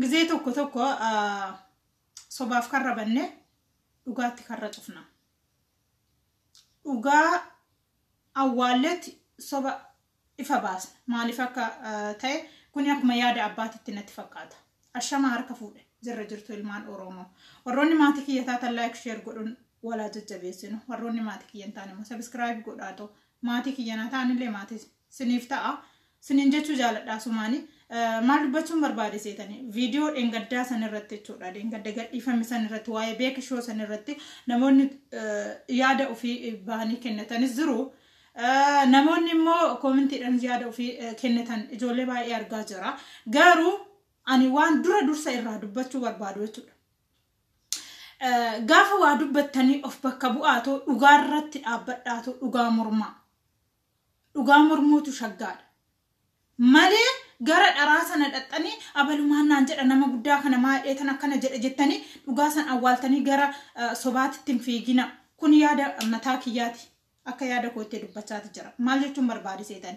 Gizee tokko tokko sobaaf karra banne dhugaatti karra cufna. Dhugaa awwaalletti soba ifa baasna. Maaliif akka ta'e kuni akkuma yaada abbaatitti natti fakkaata. Ashama, harka fuudhe, jirra jirtu ilmaan Oromoo. Warroonni maatii kiyya taatan like, share godhuun walaa jajjabeessinu. Warroonni maatii kiyya hin taane immoo subscribe godhaatoo maatii kiyya naa ta'anillee maatii siniif ta'a. Siniin jechuu jaaladhaa sumaanii. Maal dubbachuun barbaade seetanii? Viidiyoo dheengaddaa san irratti jechuudha. Dheengadda gadhiifame san irratti, waa'ee beekishoo san irratti namoonni yaada ofii bahanii kennatanis jiru. Namoonni immoo commentiidhaan yaada ofii kennatan ijoollee baay'ee argaa jira. Garuu ani waan dura dursa irraa dubbachuu barbaadu jechuudha. Gaafa waa dubbattanii of bakka bu'aatoo dhugaa irratti dhaabbadhaatoo dhugaa mormaa. Dhugaa mormuutu shaggaadha. Malee gara dharaa sana dhaxxanii abalumaan naan jedha, nama guddaa kana maadhee tan akkana jedha jettanii dhugaa san awwaaltanii gara sobaatitti hin fiigina. Kun yaada mataa kiyyaati. Akka yaada kootti dubbachaati jira. Maal jechuun barbaade seetan?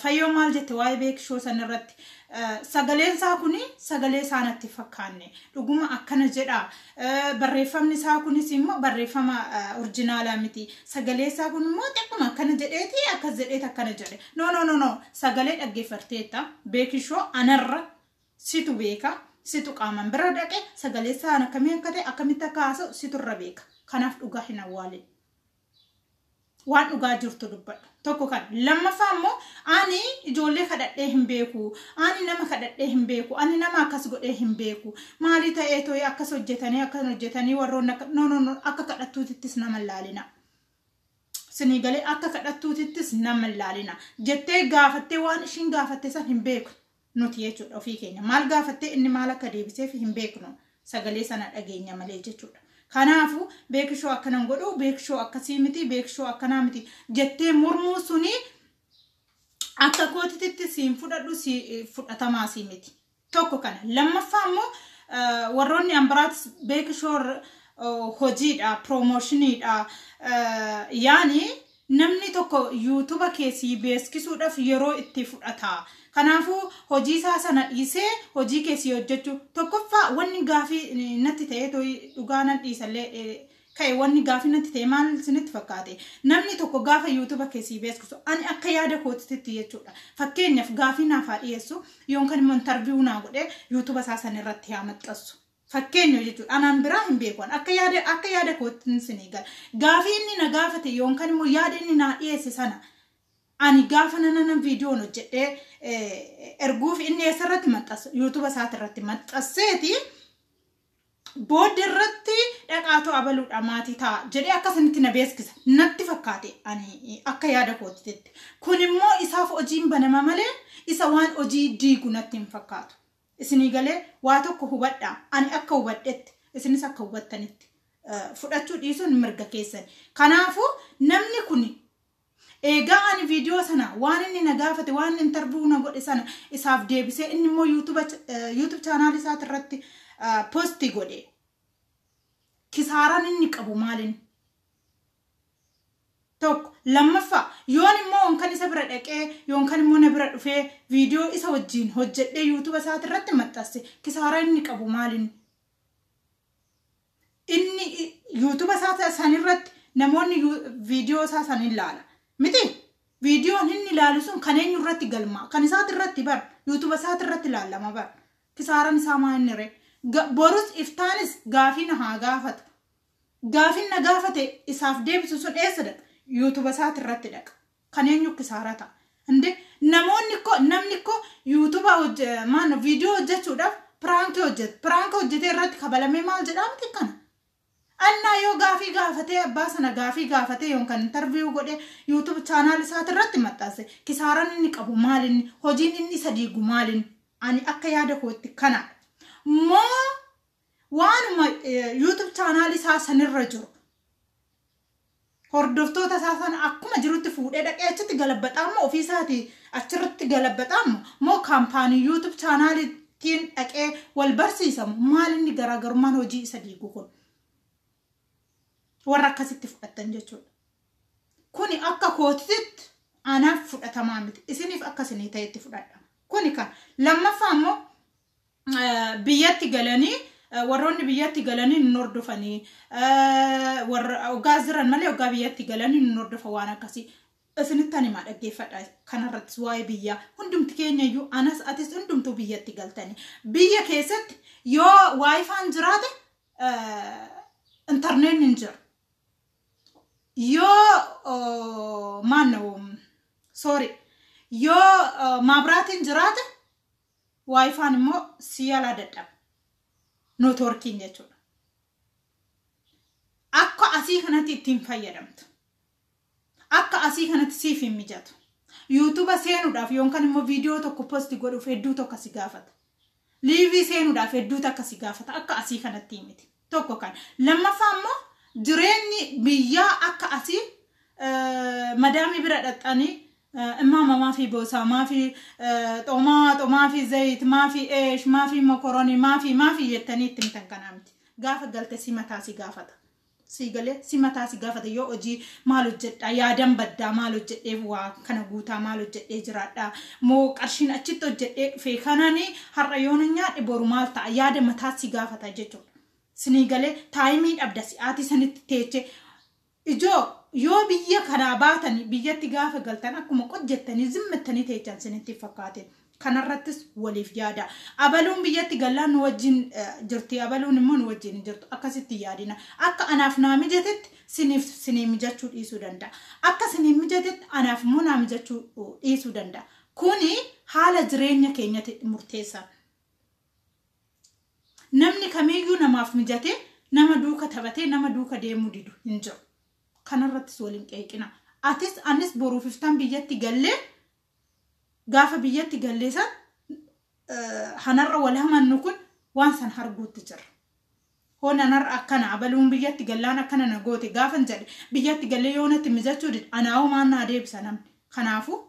Fayyoo maal jette waa'ee beekishoo san irratti? Sagaleen isaa kuni sagalee isaa natti fakkaanne. Dhuguma akkana jedha. Barreeffamni isaa kunis immoo barreeffama originalaa miti. Sagalee isaa kun immoo xiqquma akkana jedheeti, akkas jedheeti akkana jedhe. No, no, no, no, sagalee dhaggeeffatteetta. Beekishoo anarra situ beeka. Situ qaaman bira dhaqe, sagalee isaa akkamii akka ta'e, akkamitti akka haasa'u situ irra beeka. Kanaaf dhugaa hin awwaalin. Waan dhugaa jirtu dubbadhu. Tokko kan lammaffaa immoo, ani ijoollee kadhadhee hin beeku. Ani nama kadhadhee hin beeku. Ani nama akkas godhee hin beeku. Maalii ta'ee too'ee akkas hojjetanii, akkas hojjetanii warroonni akka, no, no, no, akka kadhattuutittis nama hin laalina. Sinii galee? Akka kadhattuutittis nama hin laalina. Jettee gaafattee, waan ishiin gaafatte san hin beeknu nuti jechuudha ofii keenya. Maal gaafattee, inni maal akka deebiseef hin beeknu, sagalee sana dhageenya malee jechuudha. Kanaafuu beekishoo akkanan godhu, beekishoo akkasii miti, beekishoo akkanaa miti jettee mormuu suni akka kootititti siin fudhadhu, si fudhatamaa sii miti. Tokko kana. Lammaffaa immoo warroonni ambiraatis beekishoo hojiidha, promotioniidha. Yaani namni tokko YouTube keessii beeksisuudhaaf yeroo itti fudhata. Kanaafuu hojii isaa sana dhiisee hojii keessii hojjechuu. Tokkoffaa wanni gaafii natti ta'e, dhugaa nan dhiisallee ka'e, wanni gaafii natti ta'e maal isinitti fakkaate? Namni tokko gaafa YouTube keessii beeksisu, ani akka yaada kootitti jechuudha. Fakkeenyaaf gaafii naaf haa dhiyeessu yookaan immoo interview naa godhee YouTube isaa sana irratti haa maxxansu. Fakkeenya jechuudha. Anaan biraa hin beeku. Akka yaada kootti isinii gala. Gaafii inni na gaafate yookaan immoo yaada inni naa dhiyeesse sana ani gaafa nana viidiyoon hojjedhee erguuf, inni eessarratti maxxansa? YouTube isaati irratti maxxanseeti booda irratti dhaqaatoo abaluudha maatii ta'a jedhee akkasinitti na beeksisa natti fakkaate ani akka yaada kootitti. Kun immoo isaaf hojiin banama malee isa waan hojii diigu natti hin fakkaatu. Isinii galee? Waa tokko hubadhaa, ani akka hubadhetti, isinis akka hubattanitti fudhachuu dhiisuun mirga keessan. Kanaafuu namni kun eegaa ani viidiyoo sana, waan inni na gaafate, waan interview na godhe sana isaaf deebisee, inni immoo YouTube channel isaati irratti post godhe, kisaaraan inni qabu maalin? Tokko. Lammaffaa, yoon immoo kan isa bira dhaqee yookaan immoo na bira dhufee viidiyoo isa wajjin hojjedhee YouTube isaati irratti maxxanse, kisaaraa inni qabu maalin? Inni YouTube isaa sanirratti namoonni viidiyoo isaa san ilaala miti? Viidiyoon inni ilaalu sun kan eenyu irratti galmaa? Kan isaati irratti bar, YouTube isaati irratti ilaalama bar. Kisaaraan isaa maa inni ree? Borus iftaanis gaafii na haa gaafatu. Gaafiin na gaafate isaaf deebisu sun eessa dhaqa? YouTube isaati irratti dhaqa. Kan eenyu kisaaraa ta'a? Inde namoonni ko namni ko YouTube maal viidiyoo hojjechuudhaaf prankii hojjeta. Prankii hojjetee irratti kabalamee maal jedhaa miti kana? Annaa yoo gaafii gaafatee, abbaa sana gaafii gaafatee yookaan interview godhee YouTube channel isaati irratti maxxanse, kisaaraan inni qabu maalinni? Hojiin inni isa diigu maalinni? Ani akka yaada kootti kanadha. Moo waanuma YouTube channel isaa sanirra jiru hordoftoota isaa sana akkuma jirutti fuudhee dhaqee achitti galabbaxaa ofii isaatii achirratti galabbaxaa moo company YouTube channelitiin dhaqee wal barsiisamu? Maal inni garaagarummaan hojii isa diigu kun? Warra akkasitti fudhattan jechuudha. Kuni akka kootitti anaaf fudhatamaa miti. Isiniif akka isinii ta'etti fudhadha. Kuni kan lammaffaa immoo Biyyatti galanii, warroonni biyyatti galanii nun hordofanii, warra hoggaa jiran malee hoggaa biyyatti galanii nun hordofa. Waan akkasii isinitti ani himaa, dhaggeeffadha. Kanarrattis waa'ee biyyaa, hundumti keenya iyyuu, anas atis hundumtuu biyyatti galtanii, biyya keessatti yoo WiFi'n jiraate intarneetni hin jiru. Yoo maanno, sorry, yoo maabiraatiin jiraate WiFi'n immoo si yaalaa dadhaba. Networkiin jechuudha. Akka asii kanatti ittiin fayyadamtu. Akka asii kanatti siif hin mijatu. YouTube seenuudhaaf yookaan immoo viidiyoo tokko post godhuuf hedduu tokko si gaafata. Live seenuudhaaf hedduu takka si gaafata. Akka asii kanatti miti. Tokko kan. Lammaffaa immoo jireenyi biyyaa akka asii madaamii bira dhaxxanii እማማ مافي بوسة، مافي طماط، مافي زيت، مافي ايش، مافي مكروني، مافي مافي jettanii itti himtan kanaa miti. Gaafa galte si mataa si gaafata. Si galee si mataa si gaafata. Yoo hojii maal hojjedha, yaadan baddaa, maal hojjedheef waa kana guutaa, maal hojjedhee jiraadha, moo qarshiin achitti hojjedhee dhufe kanani har'a yoona nyaadhe boru maal ta'a, yaada mataa si gaafata jechuudha. Sinii galee time dhabda si'aatii sanitti teechee. Ijoo, yoo biyya kanaa baatanii biyyatti gaafa galtan akkuma qojjettanii zimmattanii teechan sinitti fakkaate. Kanarrattis waliif yaada. Abaluun biyyatti gallaan nu wajjin jirti, abaluun immoo nu wajjin hin jirtu. Akkasitti yaadina. Akka anaaf naa mijatetti siniif sinii mijachuu dhiisuu danda'a. Akka sinii mijatetti anaaf immoo naa mijachuu dhiisuu danda'a. Kuni haala jireenya keenyatti murteessa. Namni kamiyyuu namaaf mijatee, nama duuka taphatee, nama duuka deemuu didu hin jiru. Kanarrattis waliin qeeqina. Atis anis boruuf iftaan biyyatti gallee, gaafa biyyatti gallee san hanarra wal hamannu kun waan san harguutti jira. Hoon har'a akkana abaluun biyyatti gallaan akkana na goote gaafan jedhe, biyyatti gallee yoo natti mijachuu dide anaa'oo maan naa deebisa namni? Kanaafuu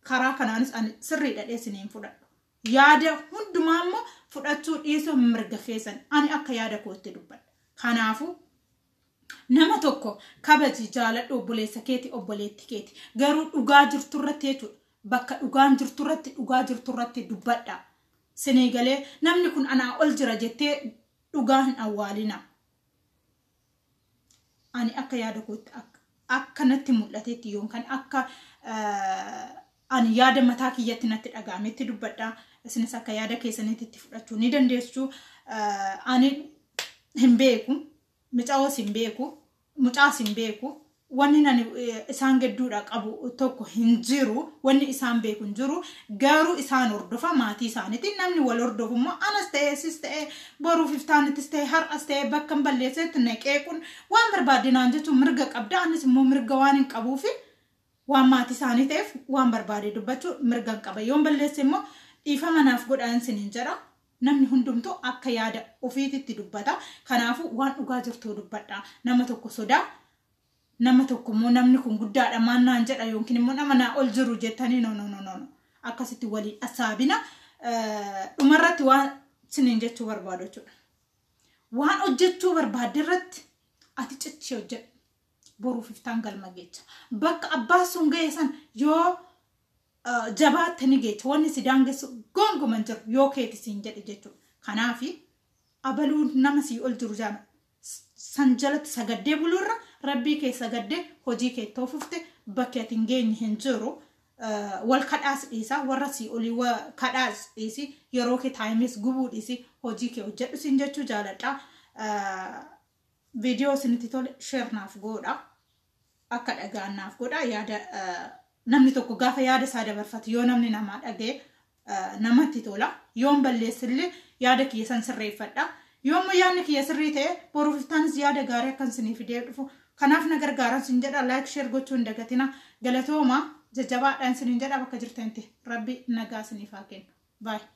karaa kanaanis ani sirrii dhadhee isiniin fudhadhu. Yaada hundumaa immoo fudhachuu dhiisuu mirga keessan, ani akka yaada kootti dubbadha. Kanaafuu nama tokko kabaji, jaaladhu, obboleessa keeti, obboleetti keeti, garuu dhugaa jirturratti jechuudha. Bakka dhugaan jirturratti, dhugaa jirturratti dubbadha. Sinii galee, namni kun anaa ol jira jettee dhugaa hin awwaalina. Ani akka yaada kootti, akka natti mul'atetti yookaan akka ani yaada mataa kiyyatti natti dhaga'ametti dubbadha. Isinis akka yaada keessanitti itti fudhachuu ni dandeessu. Ani hin beeku. Mucaas hin beeku. Mucaas hin beeku. Wanni ani isaan gidduudha qabu tokko hin jiru. Wanni isaan beeku hin jiru. Garuu isaan hordofa maatii isaaniitiin. Namni wal hordofu immoo anas ta'ee sis ta'ee boruuf iftaanittis ta'ee har'as ta'ee bakka hin balleessetti naqeequun waan barbaadinaan jechuun mirga qabda. Anis immoo mirga waan hin qabuufi, waan maatii isaanii ta'eef waan barbaade dubbachuu mirga hin qaba. Yoon balleesse immoo dhiifama naaf godhaan isiniin jedha. Namni hundumtuu akka yaada ofiititti dubbata. Kanaafuu waan dhugaa jirtu dubbadha. Nama tokko sodaa, nama tokko immoo namni kun guddaadha maan naan jedha yookiin immoo nama naa ol jiru jettanii, no, no, no, no, akkasitti waliin asaabina. Dhumarratti waan isiniin jechuu barbaadu jechuudha. Waan hojjechuu barbaadde irratti ati cichii hojjedhu. Boruuf iftaan galma geecha. Bakka abbaa sun ga'e san yoo jabaatte ni geecha. Wanni si daangessu gonkumaa hin jiru yoo keeti siin jedhe jechuudha. Kanaafi abaluu nama sii ol jiru jaama san jalatti sagaddee buluurra rabbii kee sagaddee hojii kee toofufte bakki ati hin geenye hin jiru. Wal kadhaas dhiisa, warra sii olii kadhaas dhiisi, yeroo kee timeis gubuu dhiisi, hojii kee hojjedhu siin jechuu jaaladha. Viidiyoo isinitti tole share naaf godha. Akka dhagaan naaf godha. Yaada namni tokko gaafa yaada isaa dabarfatu yoo namni namaa dhagee namatti tola. Yoon balleessillee yaada kiyya san sirreeffadha. Yoommoo yaadni kiyya sirrii ta'e boruuf iftaanis yaada gaarii akkan isinii fidee dhufu. Kanaaf na gargaaran sin jedha, like, share gochuu hin dagatina. Galatooma, jajjabaadhaan isiniin jedha bakka jirtanitti. Rabbi nagaa isiniif haa kennu. Baay'ee.